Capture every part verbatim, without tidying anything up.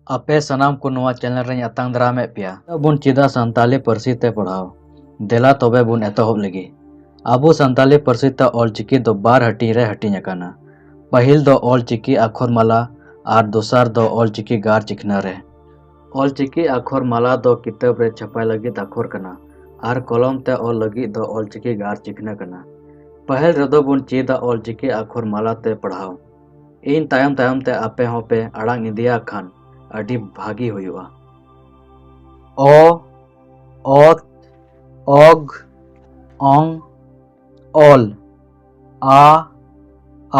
ᱟᱯᱮ ᱥᱟᱱᱟᱢ ᱠᱚ ᱱᱚᱣᱟ ᱪᱮᱱᱮᱞ ᱨᱮᱧ ᱟᱛᱟᱝ ᱫᱟᱨᱟᱢᱮᱫ ᱯᱮᱭᱟ᱾ ᱱᱤᱛᱚᱜ ᱵᱚᱱ ᱪᱮᱫᱟ ᱥᱟᱱᱛᱟᱞᱤ ᱯᱟᱹᱨᱥᱤ ᱛᱮ ᱯᱟᱲᱦᱟᱣ᱾ ᱫᱮᱞᱟ ᱛᱚᱵᱮ ᱵᱚᱱ ᱮᱛᱚᱦᱚᱵ ᱞᱮᱜᱮ᱾ ᱟᱵᱚ ᱥᱟᱱᱛᱟᱞᱤ ᱯᱟᱹᱨᱥᱤ ᱛᱮ ᱚᱞ ᱪᱤᱠᱤ ᱫᱚ ᱵᱟᱨ ᱦᱟᱹᱴᱤᱧ ᱨᱮ ᱦᱟᱹᱴᱤᱧ ᱟᱠᱟᱱᱟ᱾ ᱯᱟᱹᱦᱤᱞ ᱫᱚ ᱚᱞ ᱪᱤᱠᱤ ᱟᱠᱷᱚᱨ ᱢᱟᱞᱟ ᱟᱨ ᱫᱚᱥᱟᱨ ᱫᱚ ᱚᱞ ᱪᱤᱠᱤ ᱜᱟᱨ ᱪᱤᱠᱷᱱᱟᱹ ᱨᱮ᱾ ᱚᱞ ᱪᱤᱠᱤ ᱟᱠᱷᱚᱨ ᱢᱟᱞᱟ ᱫᱚ ᱠᱤᱛᱟᱹᱵ ᱨᱮ ᱪᱷᱟᱯᱟᱭ ᱞᱟᱹᱜᱤᱫ ᱟᱠᱷᱚᱨ ᱠᱟᱱᱟ ᱟᱨ ᱠᱚᱞᱚᱢ ᱛᱮ ᱚᱞ ᱞᱟᱹᱜᱤᱫ ᱫᱚ ᱚᱞ ᱪᱤᱠᱤ ᱜᱟᱨ ᱪᱤᱠᱷᱱᱟᱹ ᱠᱟᱱᱟ᱾ ᱯᱟᱹᱦᱤᱞ ᱨᱮᱫᱚ ᱵᱚᱱ ᱪᱮᱫᱟ ᱚᱞ ᱪᱤᱠᱤ ᱟᱠᱷᱚᱨ ᱢᱟᱞᱟ ᱛᱮ ᱯᱟᱲᱦᱟᱣ᱾ ᱤᱧ ᱛᱟᱭᱚᱢ ᱛᱟᱭᱚᱢ ᱛᱮ ᱟᱯᱮ ᱦᱚᱸᱯᱮ ᱟᱲᱟᱝ ᱤᱫᱤᱭᱟ ᱠᱷᱟᱱ ᱟᱹᱰᱤ ᱵᱷᱟᱹᱜᱤ ᱦᱩᱭᱩᱜᱼᱟ᱾ ᱚ, ᱚᱛ, ᱚᱜ, ᱚᱝ, ᱚᱞ, ᱟ,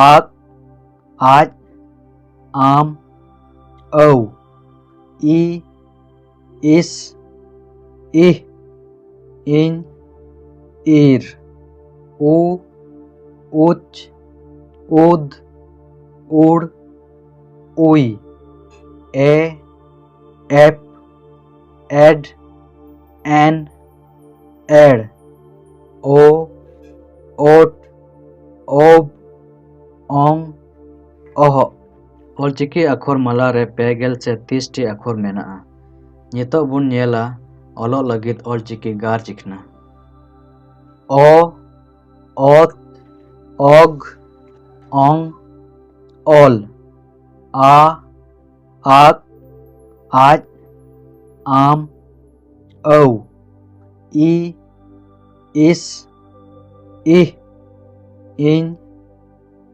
ᱟᱛ, ᱟᱡ, ᱟᱢ, ᱟᱹᱣ, ᱤ, ᱤᱥ, ᱤᱦ, ᱤᱧ, ᱤᱨ, ᱩ, ᱩᱪ, ᱩᱫ, ᱩᱲ, ᱩᱭ, ᱮ, ᱮᱯ, ᱮᱰ, ᱮᱱ, ᱮᱲ, ᱳ, ᱳᱴ, ᱳᱵ, ᱚᱝ, ᱚᱦᱚᱜ᱾ ᱚᱞᱪᱤᱠᱤ ᱟᱠᱷᱚᱨ ᱢᱟᱞᱟ ᱨᱮ ᱯᱮ ᱜᱮᱞ ᱥᱮ ᱛᱤᱨᱤᱥ ᱴᱤ ᱟᱠᱷᱚᱨ ᱢᱮᱱᱟᱜᱼᱟ᱾ ᱱᱤᱛᱚᱜ ᱵᱚᱱ ᱧᱮᱞᱟ ᱚᱞᱚᱜ ᱞᱟᱹᱜᱤᱫ ᱚᱞᱪᱤᱠᱤ ᱜᱟᱨ ᱪᱤᱠᱷᱱᱟᱹ᱾ ᱚ, ᱚᱛ, ᱚᱜ, ᱚᱝ, ᱚᱞ, ᱟ, ᱟᱛ, ᱟᱡ, ᱟᱢ, ᱟᱹᱣ, ᱤ, ᱤᱥ, ᱤᱦ, ᱤᱧ,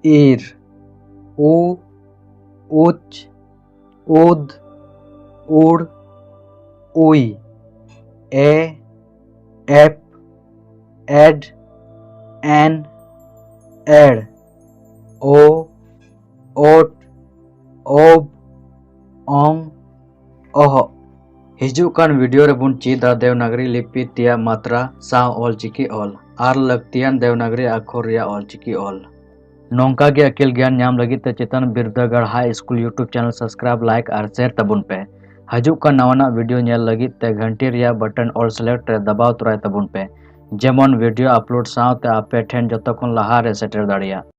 ᱤᱨ, ᱩ, ᱩᱪ, ᱩᱫ, ᱩᱲ, ᱩᱭ, ᱮ, ᱮᱯ, ᱮᱰ, ᱮᱱ, ᱮᱲ, ᱳ, ᱳᱴ, ᱳᱵ, ᱚᱝ, ᱚᱦᱚᱜ᱾ ᱦᱤᱡᱩᱜ ᱠᱟᱱ ᱵᱷᱤᱰᱤᱭᱳ ᱨᱮᱵᱚᱱ ᱪᱮᱫᱟ ᱫᱮᱣᱱᱟᱜᱽᱨᱤ ᱞᱤᱯᱤ ᱛᱮᱭᱟᱜ ᱢᱟᱛᱨᱟ ᱥᱟᱶ ᱚᱞᱪᱤᱠᱤ ᱚᱞ ᱟᱨ ᱞᱟᱹᱠᱛᱤᱭᱟᱱ ᱫᱮᱣᱱᱟᱜᱽᱨᱤ ᱟᱠᱷᱚᱨ ᱨᱮᱭᱟᱜ ᱚᱞᱪᱤᱠᱤ ᱚᱞ᱾ ᱱᱚᱝᱠᱟ ᱜᱮ ᱟᱹᱠᱤᱞ ᱜᱮᱭᱟᱱ ᱧᱟᱢ ᱞᱟᱹᱜᱤᱫ ᱛᱮ ᱪᱮᱛᱚᱱ ᱵᱤᱨᱫᱟᱹᱜᱟᱲ ᱦᱟᱭ school YouTube channel subscribe, like ᱟᱨ ᱥᱮᱭᱟᱨ ᱛᱟᱵᱚᱱ ᱯᱮ᱾ ᱦᱤᱡᱩᱜ ᱠᱟᱱ ᱱᱟᱣᱟᱱᱟᱜ ᱵᱷᱤᱰᱤᱭᱳ ᱧᱮᱞ ᱞᱟᱹᱜᱤᱫ ᱛᱮ ᱜᱷᱟᱱᱴᱤ ᱨᱮᱭᱟᱜ ᱵᱟᱴᱚᱱ ᱚᱞ ᱥᱮᱞᱮᱠᱴ ᱨᱮ ᱫᱟᱵᱟᱣ ᱛᱚᱨᱟᱭ ᱛᱟᱵᱚᱱ ᱯᱮ, ᱡᱮᱢᱚᱱ ᱵᱷᱤᱰᱤᱭᱳ ᱟᱯᱞᱳᱰ ᱥᱟᱶᱛᱮ ᱟᱯᱮ ᱴᱷᱮᱱ ᱡᱚᱛᱚ ᱠᱷᱚᱱ ᱞᱟᱦᱟ ᱨᱮ ᱥᱮᱴᱮᱨ ᱫᱟᱲᱮᱭᱟᱜ᱾